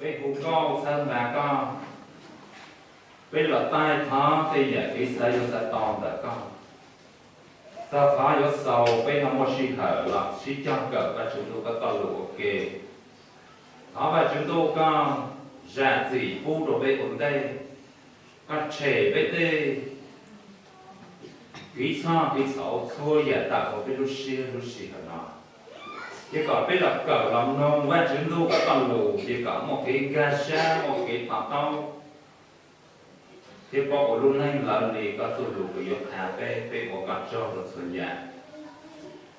Peb hu nkauj txhawb nqa koj, peb los taij thov tej yam kev xav yuav xav tau ntawm koj. Txog qhov yuav xaus peb ho muaj sij hawm los sib cog kawm Vajtswv Ntuj koj txoj lus ua ke. Thov Vajtswv Ntuj koj zam txim pub rau peb ua ntej, koj tshem peb tej kev txhoj kev txhaum txhua yam tawm hauv peb lub siab lub sij hawm no. Ces kom peb los kawm los mloog Vajtswv Ntuj koj txoj lus ces kom muaj kev nkag siab, muaj kev to taub, thiab paub ua lub neej lawv li koj txoj lus uas yuav qha peb, peb ua koj tsaug rau txhua yam.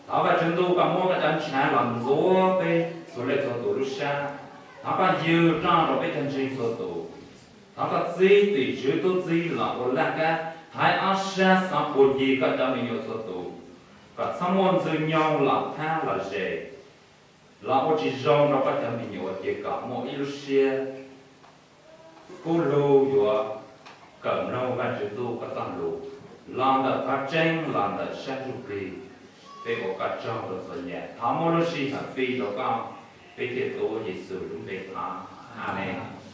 Thov Vajtswv Ntuj koj muab koj cov ntshav los ntxuav peb txhua leej txhua tus lub sab. Thov koj yws roj rau peb cov ntseeg txhua tus. Thov koj txib tim tswv tub txib los ua laj kab haiv ob sab xov puag ncig koj cov me nyuam txhua tus, kom txhob muaj ntxwg nyoog los thab los ze, los ua tsis zoo rau koj cov me nyuam, ces kom muaj ib lub siab kub lug yuav kawm mloog Vajtswv Ntuj koj txoj lus los ntawm qhov tseeb, los ntawm sab ntsuj plig. Peb ua koj tsaug rau txhua yam, thov muab lub sij hawm fij rau koj, peb thiaj tuav Yexus lub npe thov, Amees.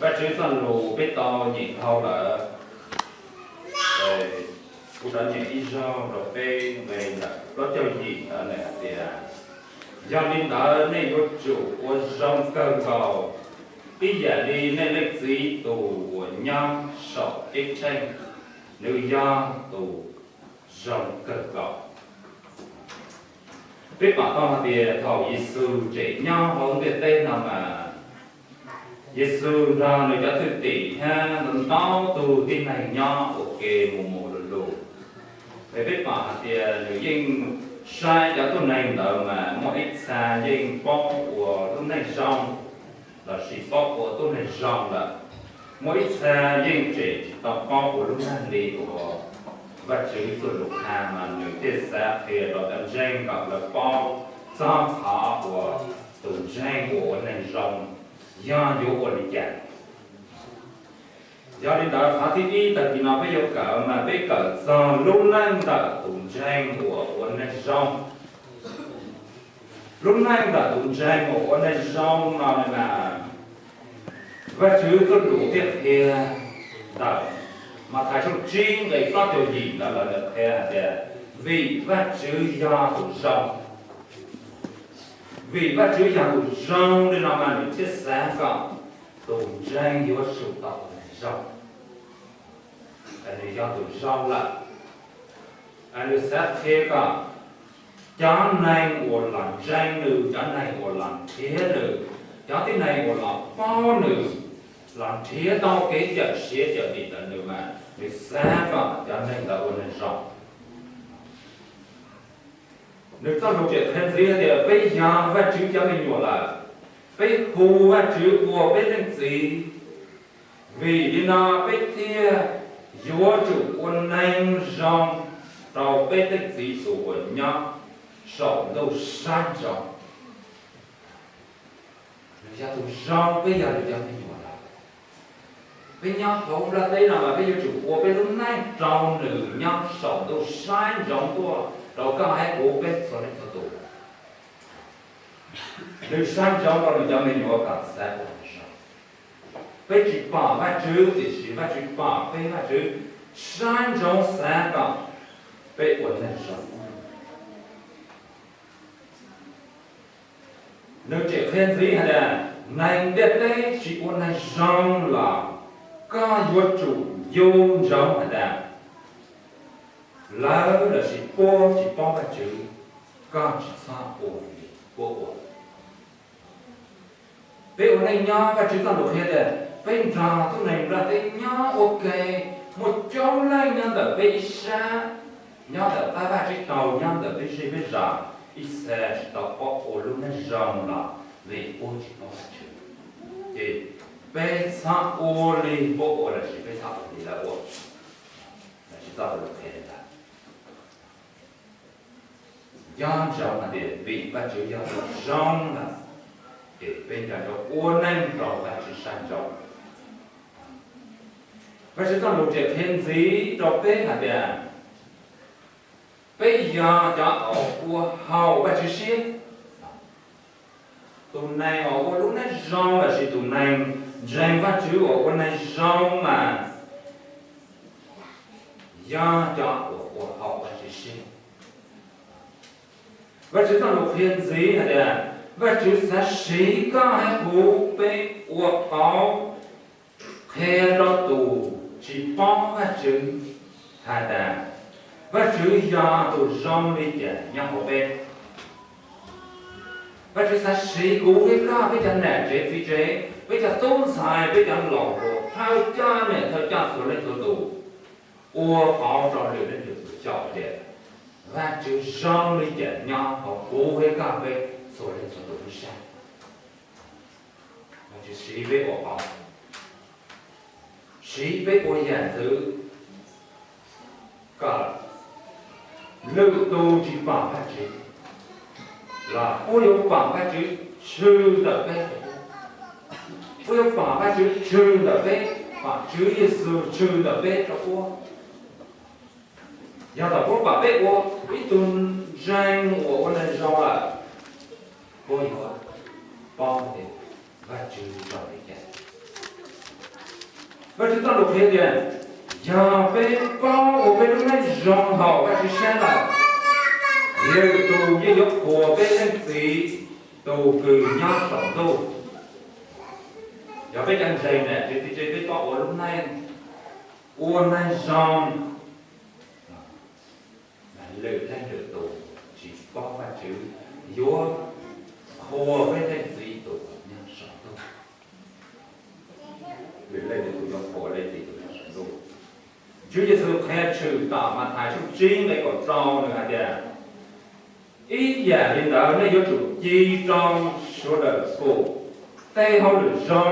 Vajtswv txoj lus peb tau nyeem dhau lawm. Kuv rov nyeem ib zaug rau peb nqe plaub caug yim ntawd hais tias, yog li ntawd nej yuav tsum ua zoo kawg nkaus, ib yam li nej Leej Txiv tus uas nyob saum ceeb tsheej, nws yog tus zoo kawg nkaus. Peb pom tau hais tias thaum Yexus tseem nyob hauv ntiaj teb no mas, Yexus nrog nws cov thwj tim thiab ntau ntau tus tib neeg nyob ua ke mus mus lug lug. Es peb pom hais tias nws yeej saib cov tuab neeg ntawd mas muaj ib txha yeej paub ua lub neej zoo lossis paub ua tuab neeg zoo lawm. Muaj ib txha yeej tseem tsis tau paub ua lub neej li uas Vajtswv txoj lus qha, mas nws thiaj xav qhia rau cov ntseeg kom lawv paub txog qhov uas tus ntseeg uas ua neeg zoo yog yuav ua li cas. Yog li ntawd qhov thib ib tag kis no peb yuav kawm mas peb kawm txog lub neej ntawm tus ntseeg uas ua neeg zoo. Lub neej ntawm tus ntseeg uas ua neeg zoo no mas, Vajtswv txoj lus thiaj qhia ntawm Mathais tshooj tsib nqe plaub caug yim ntawd, lawv qhia hais tias, vim Vajtswv yog tus zoo. Vim Vajtswv yog tus zoo li no mas nws thiaj xav kom tus ntseeg yuav tsum tau ua neeg zoo. Nws yog tus zoo lawm, nws xav qhia kom cov neeg uas los ntseeg nws, cov neeg uas los nrhiav nws, cov tib neeg uas los paub nws, los nrhiav tau kev cawm siav cawm dim ntawm nws mas nws xav kom cov neeg ntawd ua neeg zoo. Nws txoj lus tseem qhia ntxiv hais tias peb yog Vajtswv cov me nyuam lawm, peb hu Vajtswv ua peb Leej Txiv. Vim li no peb thiaj yuav tsum ua neeg zoo rau peb Leej Txiv tus uas nyob saum ntuj sab nraud. Nws yog tus zoo, peb yog nws cov me nyuam lawm. Peb nyob hauv nplaj teb no mas peb yuav tsum ua peb lub neej rau nws nyob saum ntuj saib ntsoov tuaj rau koj thiab kuv peb txhua leej txhua tus. Nws saib ntsoov rau nws cov me nyuam kom xav ua zoo. Peb tsis pom Vajtswv tiam sis Vajtswv pom peb, Vajtswv saib ntsoov xav kom peb ua neeg zoo. Nws tseem qhia ntxiv hais tias neeg ntiaj teb tsis ua neeg zoo los koj yuav tsum ncu ntsoov hais tias lawv lossis puab tsis paub Vajtswv, koj tsis txhob ua li puab ua. Peb ua neej nyob, Vajtswv txoj lus qhia tias peb nrog tib neeg nplaj teb nyob ua ke, muaj coob leej nyob ntawm peb ib sab, nyob ntawm qab vaj tsib taug, nyob ntawm peb zej peb zos, ib txha tsis tau paub ua lub neej zoo los vim puab tsis paub Vajtswv. Ces peb txhob ua li puab ua lossis peb txhob ua li lawv ua. Vajtswv txoj lus qhia li ntawd. Nco ntsoov hais tias vim Vajtswv yog tus zoo lawm, ces peb nco ntsoov ua neej rau Vajtswv saib ntsoov. Vajtswv txoj lus tseem qhia ntxiv rau peb hais tias peb yog cov uas ua haum Vajtswv siab. Tus neeg uas ua lub neej zoo lossis tus neeg ntseeg Vajtswv uas ua neeg zoo mas yog cov uas ua haum Vajtswv siab. Vajtswv txoj lus qhia ntxiv hais tias Vajtswv xav siv koj thiab kuv peb ua pauv qhia rau tus tsis paub Vajtswv hais tias Vajtswv yog tus zoo li cas nyob hauv peb. Vajtswv xav siv kuv thiab koj, peb cov niam tsev txiv tsev, peb cov tub ntxhais, peb cov laus hluas, thawj coj niam thawj coj txhua leej txhua tus ua pauv rau lwm leej lwm tus xyuas tias Vajtswv zoo li cas nyob hauv kuv thiab koj peb txhua leej txhua tus lub siab. Vajtswv siv peb ua pauv, siv peb ua yam ntxwv kom lwm tus tsis pom Vajtswv los puab yuav pom Vajtswv tshwm ntawm peb, puab yuav pom Vajtswv tshwm ntawm peb, pom Tswv Yexus tshwm ntawm peb rau puab. Yog thaum puab pom peb ua ib tug ntseeg uas ua neeg zoo lawm, puab yuav paub tias Vajtswv zoo li cas. Vajtswv txoj lus qhia tias yog peb paub ua peb lub neej zoo haum Vajtswv siab lawm, lwm tus yeej yuav qhuas peb Leej Txiv tus kws nyob saum ntuj. Yog peb cov ntseeg ne, txiv tsev peb paub ua lub neej, ua neeg zoo, lwm leej lwm tus tsis paub Vajtswv yuav qhuas peb Leej Txiv tus nyob saum ntuj. Lwm leej lwm tus yuav qhuas Leej Txiv tus nyob saum ntuj. Tswv Yexus qhia tshwm tom Mathais tshooj tsib nqe kaum rau nws hais tias, ib yam li ntawd nej yuav tsum ci rau sawv daws pum tej hauj lwm zoo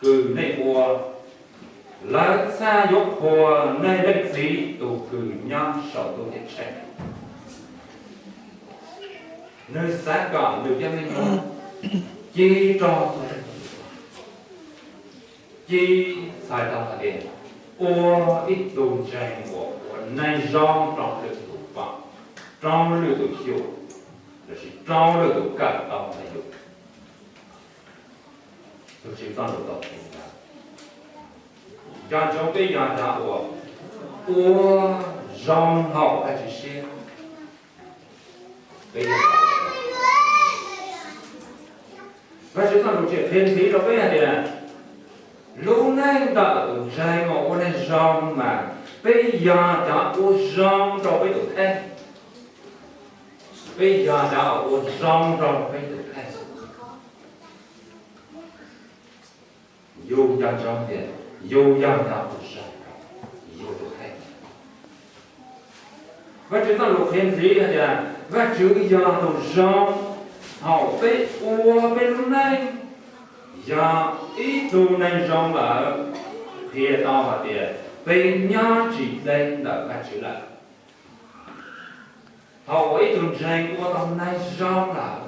kws nej ua, lawv txhaj yuav qhuas nej Leej Txiv tus kws nyob saum ntuj ceeb tsheej. Nws xav kom nws cov me nyuam ci rau, ci txhais tau hais tias ua ib tug ntseeg uas ua neeg zoo rau lwm tus pom, rau lwm tus xyuas, lossis rau lwm tus kawm tau ntawm yus. Tus Tswv txoj lus tau qhia ntawd, nco ntsoov peb yog cov uas ua zoo haum Vajtswv siab. Peb yog, Vajtswv txoj lus tseem qhia ntxiv rau peb hais tias lub neej ntawm tus ntseeg uas ua neeg zoo mas peb yog cov ua zoo rau peb tus kheej. Peb yog cov uas ua zoo rau peb tus kheej. Yus nco ntsoov tias yus yog cov ua zoo rau yus tus kheej. Vajtswv txoj lus qhia ntxiv hais tias Vajtswv yog tus zoo, thaum peb ua peb lub neej yog ib tug neeg zoo lawm, qhia tau hais tias peb nyob tsis deb ntawm Vajtswv lawm. Thaum uas ib tug ntseeg ua tau neeg zoo lawm,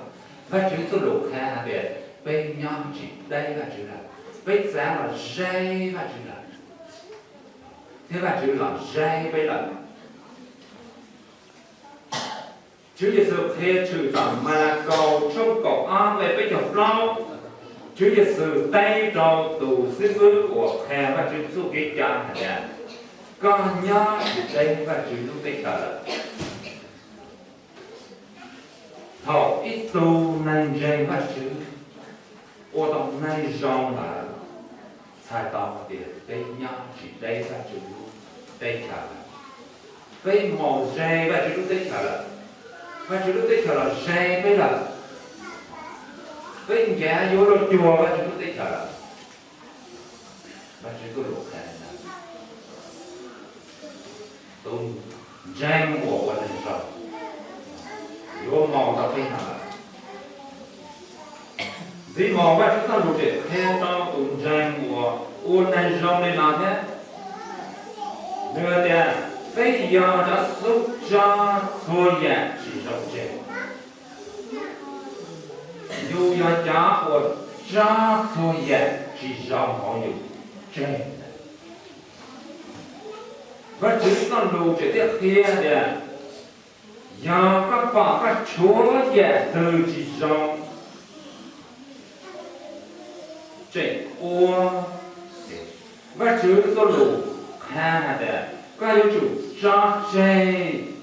Vajtswv txoj lus qhia hais tias peb nyob tsis deb Vajtswv lawm, peb txav los ze Vajtswv lawm, thiab Vajtswv los ze peb lawm. Tswv Yexus qhia tshwm tom Malakaus tshooj kaum ob nqe peb caug plaub, Tswv Yexus teb rau tus xib fwb uas qhia Vajtswv txuj kev cai hais tias, koj nyob tsis deb Vajtswv lub teb chaws lawm. Thaum ib tug neeg ntseeg Vajtswv ua tau neeg zoo lawm, txhais tau hais tias peb nyob tsis deb Vajtswv lub teb chaws lawm. Peb mus ze Vajtswv lub teb chaws lawm. Vajtswv lub teb chaws los ze peb lawm. Peb ncav yuav luag cuag Vajtswv lub teb chaws lawm. Vajtswv txoj lus qhia ntawd, tus ntseeg uas ua neeg zoo yuav mus rau peb no lawm. Ntxiv mus Vajtswv txoj lus tseem qhia rau tus ntseeg uas ua neeg zoo li no thiab. Nws hais tias peb yog cov xub tso txhua yam tsis zoo tseg. Yus yog cov uas tso txhua yam tsis zoo hauv yus tseg. Vajtswv txoj lus tseem thiaj qhia tias yog koj pom koj tshuav yam twg tsis zoo, tseem ua. Vajtswv txoj lus qha hais tias koj yuav tsum tso tseg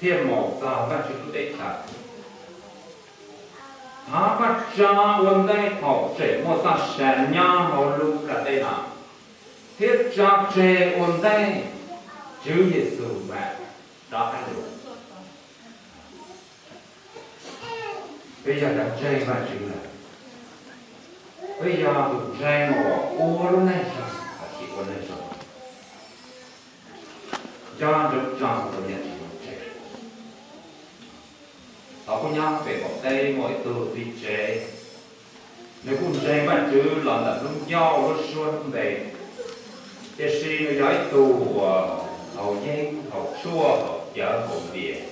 thiaj mus txog Vajtswv lub teb chaws. Thov koj tso ua ntej thaum tseem muaj txoj sia nyob hauv lub nplaj teb no, thiab tso tseg ua ntej Tswv Yexus mam rov qab los. Peb yog cov ntseeg Vajtswv lawm, peb yog tus ntseeg uas ua lub neej zoo los sis ua neej zoo, nco ntsoov tso tus niam tsis zoo tseg. Thaum kuv nyob pem qaum teb muaj ib tug txiv tsev, nws kuj ntseeg Vajtswv los ntawm lub ncauj lub suab lub npe, tiam sis nws yog ib tug uas haus yeeb haus tshuaj haus cawv haus npias.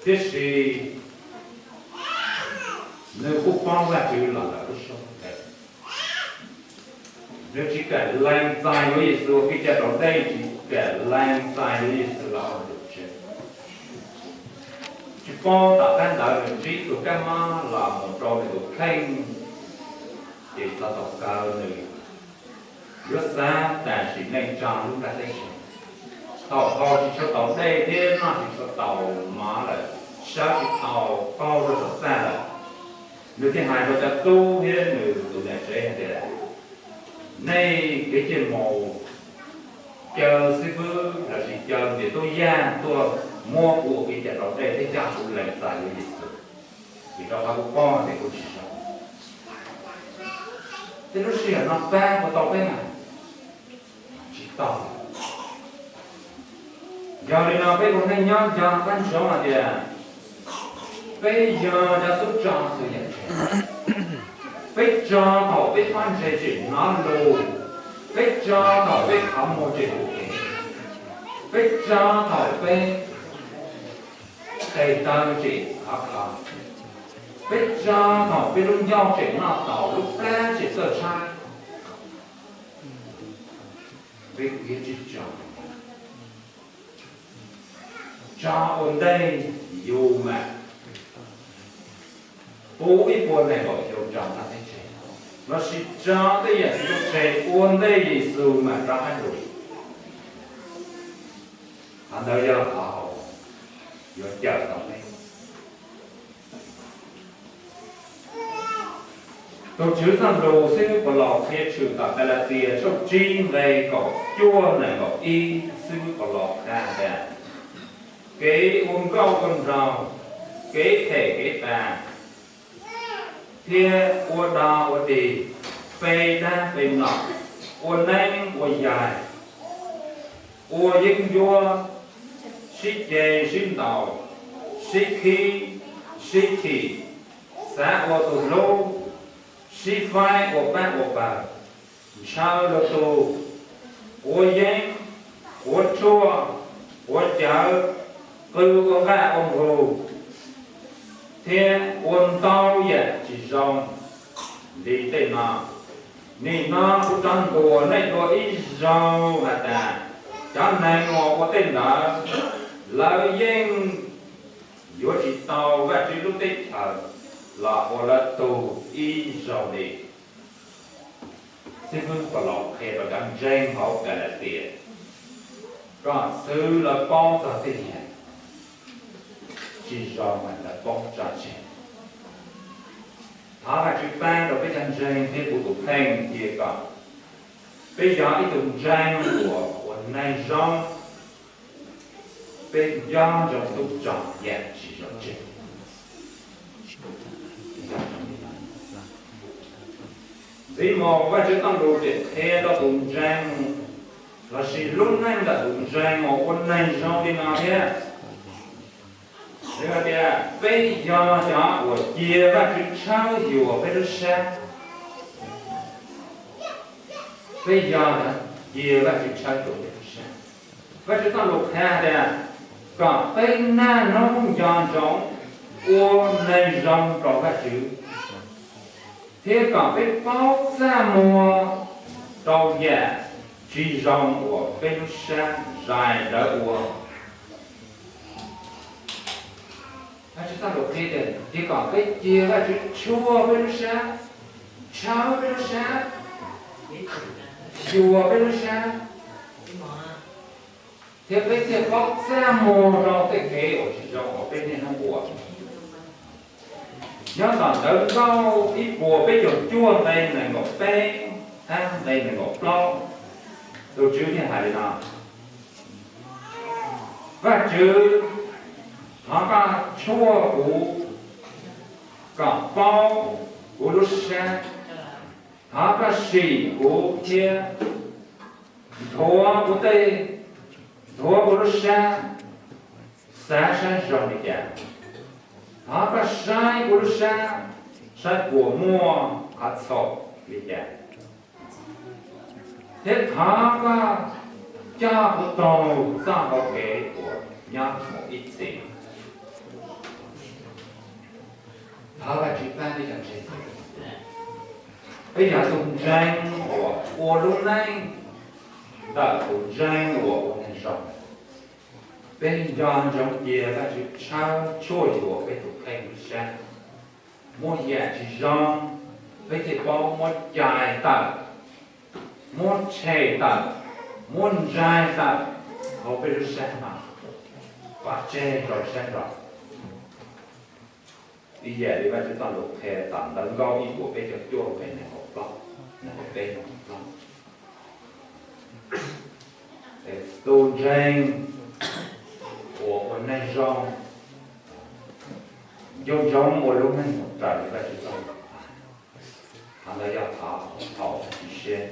Tiam sis nws kuj paub Vajtswv los ntawm lub suab lub npe. Nws tsis kam lees txais yuav Yexus, kev cai raus dej tsis kam lees txais yuav Yexus los ua nws tus Tswv. Tsis paub tom qab ntawd nws ntsib tus kab mob los mus rau nws tus kheej, ces txog thaum kawg nws yuav xav tas sim neej tso lub nplaj teb. Thaum haus tsis tshua tau dej thiab noj tsis tshua tau mov lawm, sawv tsis tau qaug rau saum txaj lawm, nws thiaj hais rau cov tub thiab nws tus niam tsev hais tias, nej kev cij mus caw xib fwb los sis caw niam tub yaj tuaj muab kuv ua kev cai raus dej thiab coj kuv lees txais yuav Yexus, vim rau qhov kuv paub tias kuv tsis zoo. Tej lub sij hawm no pab puas tau peb mas? Tsis tau. Yog li no peb ua neej nyob nco qab ntsoov hais tias peb yog cov xub tso xwm yam tseg. Peb tso thaum peb pob ntseg tseem hnov lus, peb tso thaum peb qhov muag tseem ua ke, peb tso thaum peb tes taw tseem khov kho, peb tso thaum peb lub ncauj tseem noj tau lub plab tseem txawj tshaib. Peb kuj yuav tsum tso, tso ua ntej yus mam pub ib puas nees nkaum xyoo tso nplaj teb tseg, lossis tso tej yam tsis zoo tseg ua ntej Yexus mam rov qab los. Qhov ntawd yog qhov yuav cawm tau peb. Tus Tswv txoj lus xib hwb Paulus qhia tshwm tom Kalatias tshooj tsib nqe kaum cuaj nees nkaum ib, xib hwb Paulus qha tias, kev ua nkauj ua nraug, kev them kev tas, thiab ua dog ua dig, pe dab pe nom, ua neeb ua yaig, ua yeeb ncuab, sib ceg sib ntaus, sib khib, sib chim, xav ua tus hlub, sib faib ua pab ua pawg, ntshaw lwm tus, quav yeeb, quav tshuaj, quav cawv, qw ua nqaj ua nqug, thiab ua ntau yam tsis zoo li tej no. Nim no kuv rov ntuas nej dua ib zaug hais tias, cov neeg uas ua tej ntawd, lawv yeej yuav tsis tau Vajtswv lub teb chaws los ua lawv tug ib zaug li. Xib hwb Paulus qhia rau cov ntseeg hauv Kalatias kom xwv lawv paub txog tej yam tsis zoo mas lawv paub tso tseg. Thov Vajtswv pab rau peb cov ntseeg thiab kuv tus kheej thiab kom peb yog ib tug ntseeg uas ua neeg zoo, peb nco ntsoov xub tso yam tsis zoo tseg. Ntxiv mus Vajtswv txoj lus tseem qhia rau tus ntseeg lossis lub neej ntawm tus ntseeg uas ua neeg zoo li no thiab. Nws hais tias peb yog cov uas cia Vajtswv tshawb xyuas peb lub sab. Peb yog cov cia Vajtswv tshawb xyuas peb lub sab. Vajtswv txoj lus qhia tias kom peb naj hnub nco ntsoov ua neeg zoo rau Vajtswv, thiab kom peb paub txaj muag rau yam tsis zoo uas peb lub sab zais rawv ua. Vajtswv txoj lus qhia tias cia kom peb cia Vajtswv tshuaj peb lub sab. tshawb peb lub sab, xyuas peb lub sab, thiab peb thiaj paub txaj muag rau tej kev uas tsis zoo uas peb niaj hnub ua. Nyob tom Ntawv Nkauj ib puas peb caug cuaj nqe nees nkaum peb thiab nqe nees nkaum plaub, tus Tswv thiaj hais li no: Vajtswv, thov koj tshuaj kuv kom paub kuv lub sab, thov koj sim kuv thiab nthuav kuv tej, nthuav kuv lub sab, saib saib zoo li cas. Thov koj saib kuv lub sab, saib puas muaj qhov txhaum li cas, thiab thov koj coj kuv taug txoj hau kev uas nyob mus ib txhis. Thov Vajtswv pab peb cov ntseeg, peb yog tus ntseeg uas ua lub neej ntawm tus ntseeg uas ua neeg zoo. Peb nco ntsoov cia Vajtswv tshawb tshuaj yuav peb tus kheej lub sab. Muaj yam tsis zoo, peb thiaj paub muab cais tawm, muab tshem tawm, muab ntsaig tawm hauv peb lub sab no, pov tseg rau sab nraud. Ib yam li Vajtswv txoj lus qhia tom Ntawv Nkauj ib puas peb caug cuaj nqe nees nkaum plaub, nees nkaum peb, nees nkaum plaub. Tus ntseeg uas ua neeg zoo nco ntsoov ua lub neej mus raws li Vajtswv txoj lus. Qhov ntawd yog qhov haum siab.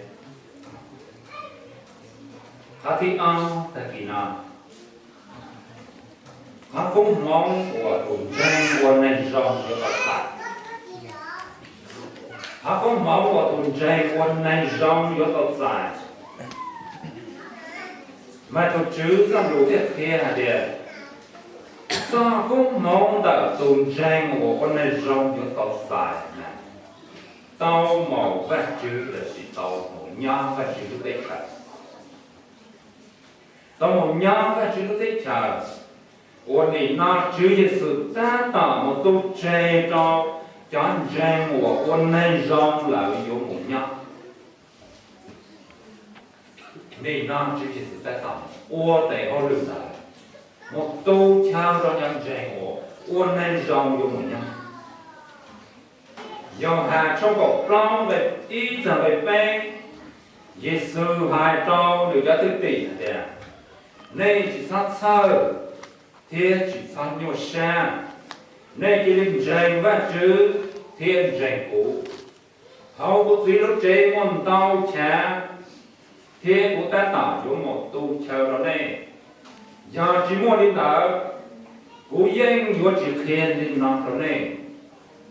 Qhov thib ob, tag kis no, qhov koob hmoov uas tus ntseeg ua neeg zoo yuav tau txais. Qhov koob hmoov uas tus ntseeg ua neeg zoo yuav tau txais, mas tus Tswv txoj lus thiaj qhia hais tias, txoj koob hmoov ntawm tus ntseeg uas ua neeg zoo yuav tau txais na, tau mus Vajtswv lossis tau mus nyob Vajtswv lub teb chaws. Tau mus nyob Vajtswv lub teb chaws uas nim no Tswv Yexus tab tom mus tu tseg rau cov ntseeg uas ua neeg zoo lawm yuav mus nyob. Nim no Tswv Yexus tab tom ua tes hauj lwm ntawd, mus tu chaw rau cov ntseeg uas ua neeg zoo yuav mus nyob. Yauhas tshooj kaum plaub nqe ib txog nqe peb, Yexus hais rau nws cov thwj tim hais tias, nej tsis txhob txhawj thiab tsis txhob nyuaj siab, nej cia li ntseeg Vajtswv thiab ntseeg kuv. Hauv kuv Txiv lub tsev muaj ntau chav, thiab kuv tab tom yuav mus tu chaw rau nej. Yog tsis muaj li ntawd, kuv yeej yuav tsis qhia li no rau nej.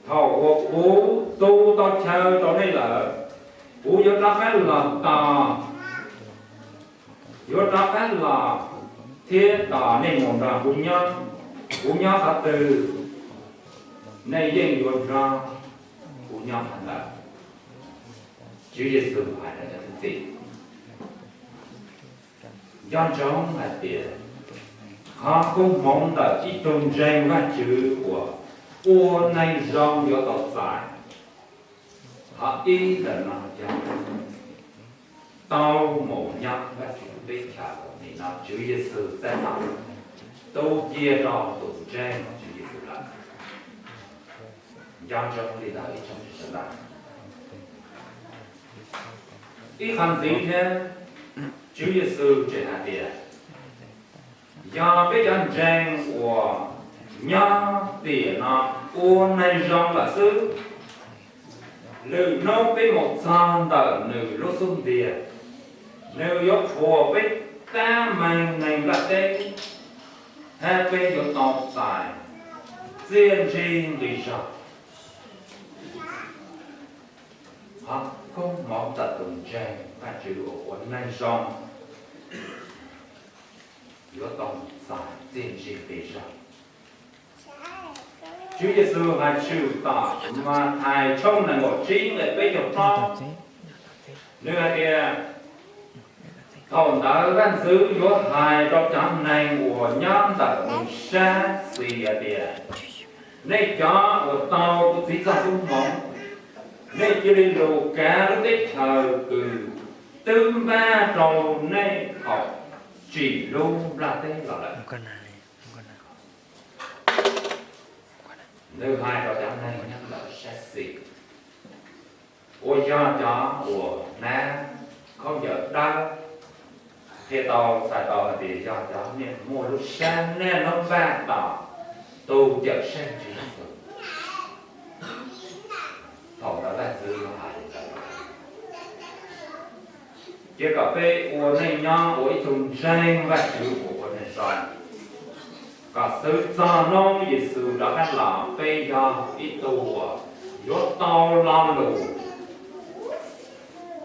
Thaum uas kuv tu tau chaw rau nej lawm, kuv yuav rov qab los tos, yuav rov qab los thiab tos nej mus nrog kuv nyob. Kuv nyob qhov twg, nej yeej yuav nrog kuv nyob qhov ntawd. Tswv Yexus hais rau cov thwj tim, nco ntsoov hais tias qhov koob hmoov ntawm ib tug ntseeg Vajtswv uas ua neeg zoo yuav tau txais. Qhov ib ntawm no yog tau mus nyob Vajtswv teb chaws uas nim no Tswv Yexus tab tom tu cia rau tus ntseeg Tswv Yexus lawm. Nco ntsoov li ntawd ib tsoom sawv daws. Ib qho ntxiv thiab, Tswv Yexus tseem hais tias, yog peb cov ntseeg uas nyob tiam no ua neeg zoo lawm xwb, lwm hnub peb mus txog ntawm nws lub xub ntiag, nws yuav qhuas peb tab meeg neeg nplaj teb, thiab peb yuav tau txais txiaj ntsig nqi zog. Qhov koob hmoov ntawm tus ntseeg Vajtswv uas ua neeg zoo yuav tau txais txiaj ntsig nqi zog. Tswv Yexus hais tshwm tom Mathais tshooj nees nkaum tsib nqe peb caug plaub, nws hais tias, thaum ntawd Vaj Ntxwv yuav hais rau cov neeg uas nyob ntawm nws sab xis hais tias, nej cov uas tau kuv Txiv txoj koob hmoov, Nej cia li lug kaav lub teb chaws kws twb npaj rau nej thaum tsim lub nplaj teb los lawm. Nwg has rau cov neeg nyob ntawm sab xis uas yog cov uas hnav khaub ncaws dawb, qhia tau txhais tau hais tias yog cov niaj muaj lub sab naj noob npaj tos tus Cawmseej Tswv Yexus. Thaum ntawd Vajtswv has li ntawd, cia kom peb ua neej nyob ua ib tug ntseeg Vajtswv uas ua neeg zoo, kom xwv txog noob Yexus rov qab los peb yog ib tug uas yuav tau lo lus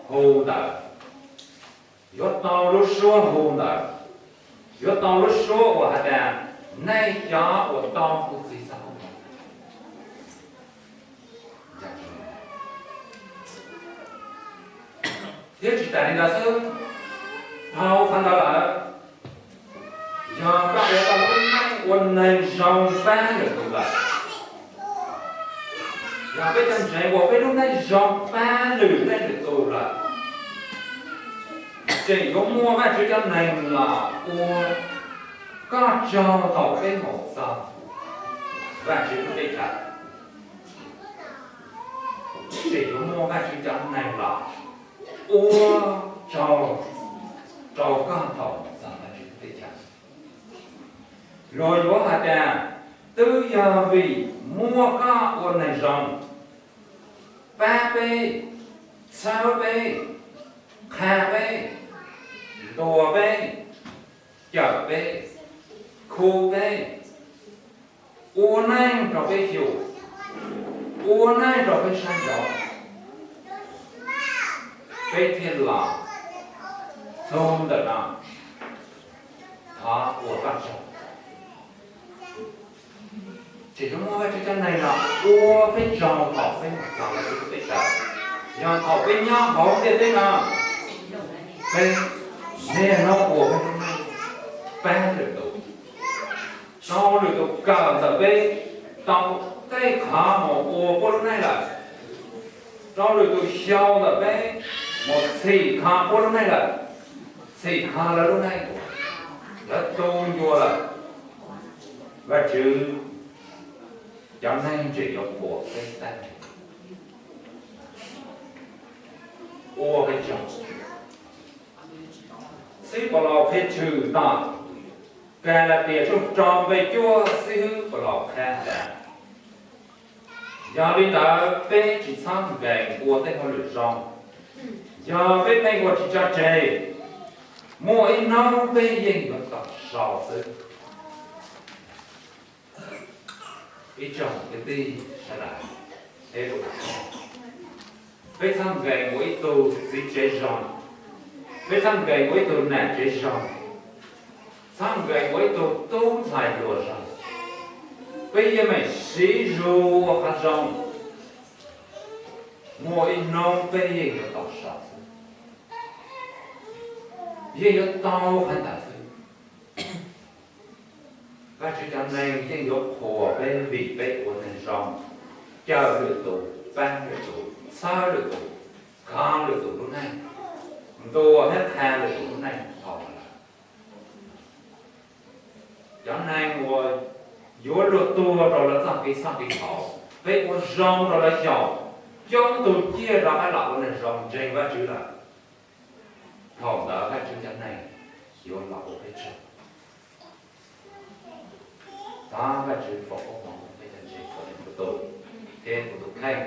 hu ntawd, yuav tau lub suab hu ntawd, yuav tau lub suab uas has tas, nej cov uas tau kuv Txiv txoj lus. Thiab tsis tas li ntawd xwb, dhau qhov ntawd lawm, yog koj ua tau lub neej ua neeg zoo pab lwm tus lawm, yog peb cov ntseeg ua peb lub neej zoo pab lwm leej lwm tus lawm, tseem yuav muaj Vajtswv cov neeg los ua koj tsaug thaum peb mus txog Vajtswv lub teb chaws. Tseem yuav muaj Vajtswv cov neeg los ua tsaug rau koj thaum mus txog Vajtswv lub teb chaws. Luag yuav has tas, twb yog vim muaj koj ua neeg zoo, pab peb, txhawb peb, qha peb, ntuas peb, cawm peb, khu peb, ua neej rau peb xyum, ua neej rau peb saib ntsoov, peb thiaj los txug ntawm no. Thov ua koj tsaug. Tseem yuav muaj Vajtswv cov neeg los ua peb tsaug thaum peb mus txog Vajtswv lub teb chaws. Yog thaum peb nyob hauv ntiaj teb no, peb niaj hnub ua peb lub neej pab lwm tus, rau lwm tus kawm ntawm peb, tau tej qhov mus ua puab lub neej lawm, rau lwm tus xyau ntawm peb mus txhim kho puab lub neej lawm, txhim kho lawv lub neej, lawv tu ncua lawm. Vajtswv cov neeg tseem yuav qhuas peb tag, ua peb tsaug. Xib Paulus qhia tshwm tom Kalatias tshooj rau nqe cuaj, xib hwb Paulus qha tas, yog li ntawd peb tsis txhob nkees ua tej hauj lwm zoo. Yog peb pheej ua tsis tso tseg, muaj ib hnub peb yeej yuav tau sau xwb. Ib tsoom kwv tij sawv daws, peb txhob nkees ua ib tug txiv tsev zoo, peb txhob nkees ua ib tug nam tsev zoo, txhob nkees ua ib tug tub ntxhais hluas zoo. Peb yeej meem siv zug ua qhov zoo, muaj ib hnub peb yeej yuav tau sau xwb, yeej yuav tau qhov ntawd xwb. Vajtswv cov neeg yeej yuav qhuas peb vim peb ua neeg zoo, cawm lwm tus, pab lwm tus, txhawb lwm tus, kho lwm tus lub neej, ntuas thiab qha lwm tus lub neej dhau lawm. Cov neeg uas yuav luag tuag rau lawv txoj kev txhoj kev haum, peb ua zoo rau lawv xyaum, coob tug ciaj rov qab los ua neeg zoo ntseeg Vajtswv lawm. Thaum ntawd Vajtswv cov neeg yuav los ua peb tsaug. Thov Vajtswv foom koob hmoov rau peb cov ntseeg, kuv tus tub thiab kuv tus kheej.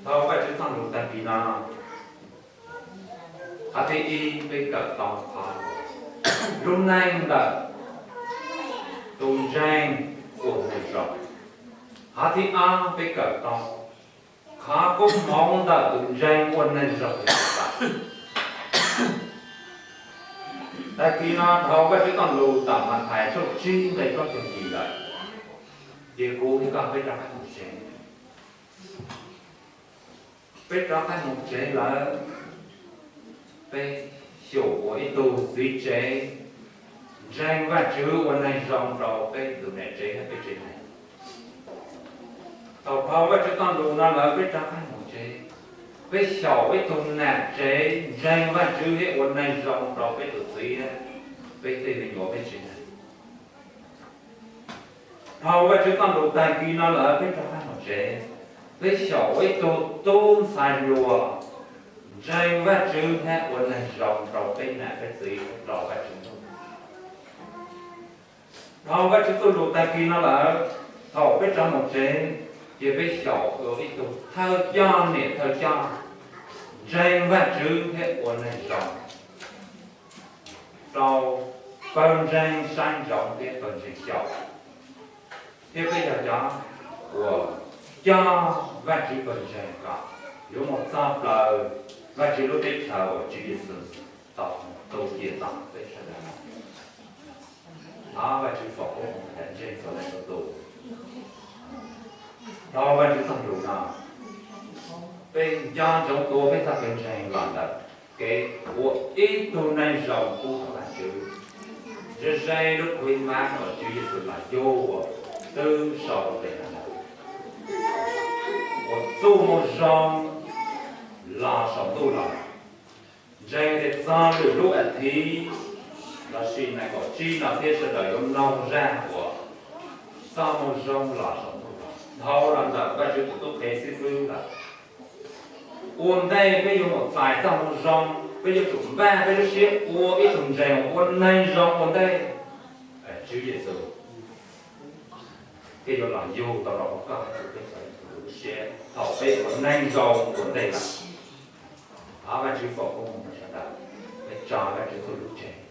Dhau Vajtswv txoj lus tag kis no, qhov thib ib peb kawm tau qhov lub neej ntawm tus ntseeg ua neeg zoo. Qhov thib ob peb kawm tau qhov koob hmoov ntawm tus ntseeg ua neeg zoo li Vaj Ntxwv. Tag kis no dhau Vajtswv txoj lus tom Mathais tshooj tsib nqe plaub caug yim lawm, ces kuv thiab koj peb rov qab mus tsev. Peb rov qab mus tsev lawm, peb xyaum ua ib tug txiv tsev ntseeg Vajtswv ua neeg zoo rau peb tus niam tsev thiab peb tsev neeg. Thaum dhau Vajtswv txoj lus no lawm peb rov qab mus tsev, peb xyaum ib tug nam tsev ntseeg Vajtswv thiab ua neeg zoo rau peb tus txiv, peb tej me nyuam peb tsev neeg. Dhau Vajtswv txoj lus tag kis no lawm peb rov qab mus tsev, peb xyaum ua ib tug tub ntxhais hluas ntseeg Vajtswv thiab ua neeg zoo rau peb nam peb txiv rau Vajtswv ntuj. Dhau Vajtswv txoj lus tag kis no lawm, thaum peb rov mus tsev, ces peb xyaum ua ib tug thawj coj niam thawj coj ntseeg Vajtswv thiab ua neeg zoo rau pawg ntseeg saib ntsoov thiab pawg ntseeg xyaum. Thiab peb yog cov uas coj Vajtswv pawg ntseeg kom yuav mus txog plaws Vajtswv lub teb chaws uas Tswv Yexus tau tu cia txog peb sawv daws. Thov Vajtswv foom koob hmoov rau ntseeg txhua leej txhua tus. Dhau Vajtswv txoj lus no, peb nco ntsoov tuav peb txoj kev ntseeg los ntawm kev ua ib tug neeg zoo pub rau Vajtswv, ze ze lub kua muag uas Tswv Yexus los yug ua tub sau rau peb sawv daws, ua txuj moo zoo los saum ntuj los, ntseeg tias txog lwm lub as thiv lossis nees nkaum tsib no thiab sawv daws yuav mloog zaj uas txoj moo zoo los saum ntuj los. Dhau los ntawm Vajtswv tus tub qhe xib fwb lawm, ua ntej peb yuav mus txais txoj moo zoo, peb yuav tsum npaj peb lub siab ua ib tug ntseeg, ua neeg zoo ua ntej, Tswv Yexus thiaj yuav los yug tau rau koj thiab kuv txhua tus lub siab thaum peb ua neeg zoo ua ntej lawm. Thov Vajtswv foom koob hmoov rau sawv daws, peb tso Vajtswv txoj lus tseg.